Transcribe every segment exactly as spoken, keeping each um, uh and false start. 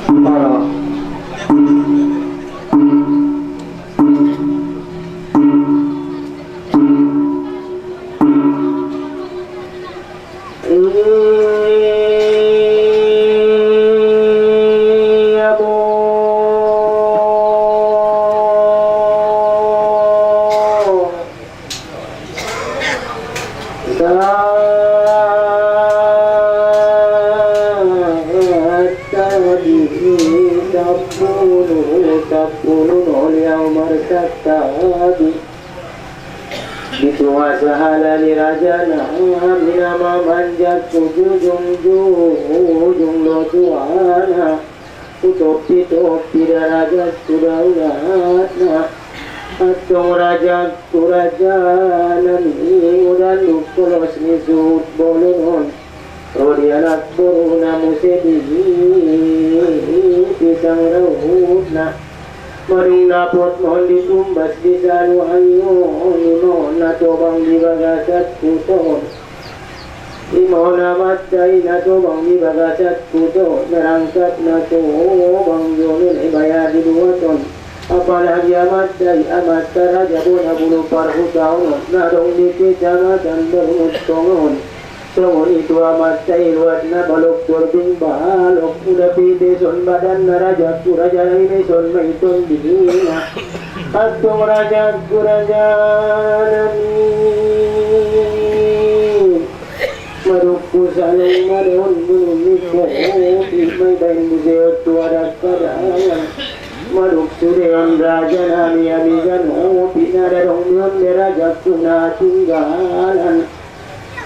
Para. Iya, Bu. Sa-, Sattabi, sapulu, sapulu no liya Umar Sattabi. Bituasa halali rajana, mina mamanja ku jujung, jujung lotuana. Ku topi-topi da raja ku daulatna. Atong raja ku raja nani, udan duk kolos ni sut bolonon. Rodi anak boru na muse di pisang rautna. Marung dapot mohon ditumbas di salu ayo, ni mohon na tobang di bagasat kuton. Ni mohon na matai na tobang di bagasat kuton. Narangkap na tobang yonon ibaya di duaton. Apalagi amatai, amata raja bona bulu parhutaon, na dong di kecamatan Bermud Tongon. Songon itu amatai luat na balok gorbing balok, uda pideson badan na raja ku raja nani meson maiton dina. Atong raja ku raja nani. Maduk ku salung madaon bulung ni kopi, mai bain buseot tu adak kadayan. Maduk sudeon raja nani ami ganopi, na dadong nion de raja ku na tinggalan.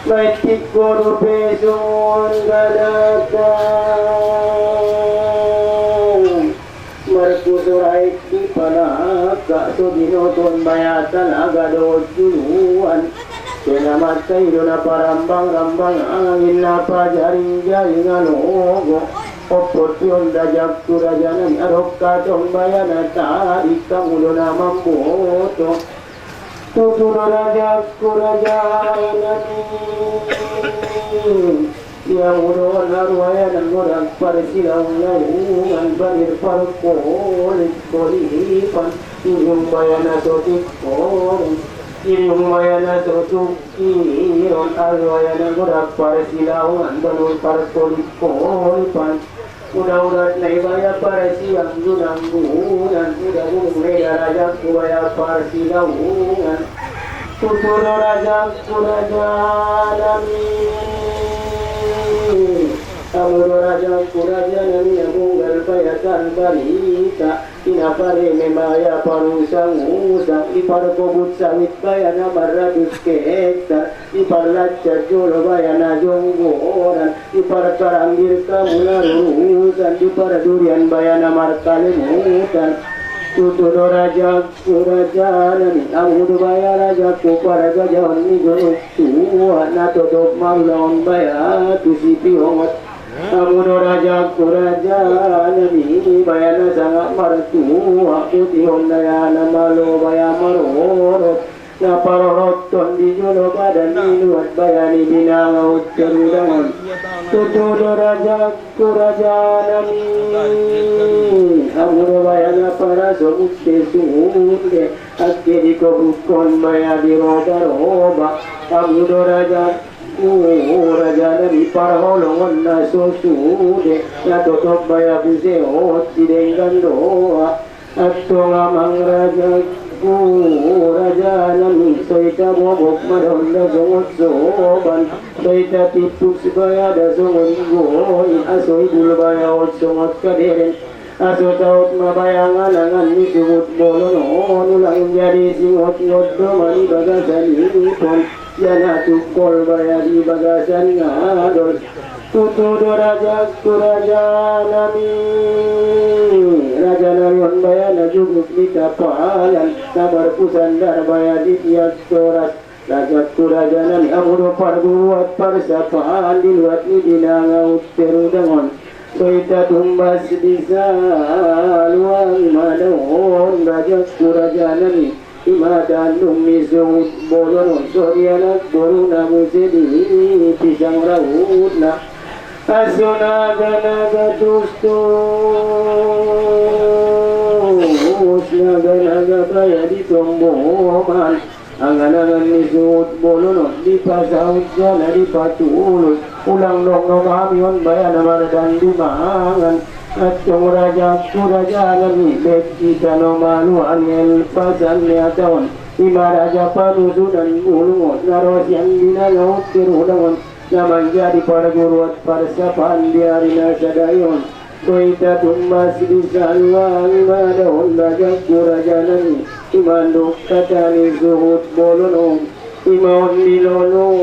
Mai tik goru peson gadatan. Markuso raik di palaka, so binoton bayatan aga dot juluan. Sena matai do na parambang-rambang angin, na pajaring-jaring alogo. Opot yon raja ku raja nani, adok katong bayana tadi kamu do na mamboto. Tutu do raja ku raja nani. Yang udo na ruaya na gorak parsilaung-laungan, banir parkolik-kolipan. Iyung bayana sotik kolik, iyung bayana sotuk kiron, aruaya na gorak parsilaungan, banir parkolik-kolipan. Uda-uda nai baya parsiang gunang-gunang, uda gunung nai raja ku baya parsilaungan. Tutu do raja ku raja nami. Amu do raja ku raja nami, amu gal baya tan barita. Ina pare me baya parusang-usang, i parkobut sawit baya na maratus hektar. I parlacet jolo baya na jonggoran, i parkarambir kamu na rurusan, i pardurian baya na markalimutan. Tutu do raja ku raja nami, amu do baya raja ku pargajahon ni gunung tua, na totop marulangon baya tu si piongot. Amu do raja ku raja nami, baya na sanga martua, putihon baya na malo baya marorot. Na paroroton di jolo badan ni luat baya ni binanga uter udangon. Tutu do raja ku raja nami. Amu do baya na paraso mute sunde. Ake di kobukon baya di roba-roba. Amu do raja ku raja nami, parholongon na so sude. Na totop baya buseot di denggan doa. Atong amang raja ku raja nami, so ita bobok madonda songot soban, so ita tipuk si baya da songon goni, aso ibul baya ot songot kaderen, aso taot ma baya ngan-angan ni subut bolonon, ulang jadi singot-ngot do mani bagasan ipon, yana tukol baya di bagasan ngadol. Tutu do raja ku raja nami. Raja nami on baya na juguk di kapalan, na marpusandar baya di tiak toras. Raja ku raja nami, amu do parbuat parsapaan di luat ni binanga uter udangon. So ita tumbas di saluang madaon, raja ku raja nami. Ima tandung ni suhut bolonon, so di anak boru na muse di pisang rautna. Aso naga-naga tustus, naga-naga baya di tomboman. Angan-angan ni suhut bolon on, di pasaut jana di patulus. Ulang nong no mamiyon baya na maradan di mangan. Atong rajaku raja nani, bet kita no maluan el pasan ni ataon. Ima raja panusunan bulungon, narosian di nalaut tirudangon. Na manjadi para guruat para sapaan di ari na sadayon. Koita tumbas di saluang madaon rajaku raja nani. Imanduk katani suhut bolon on. Imaon di lolo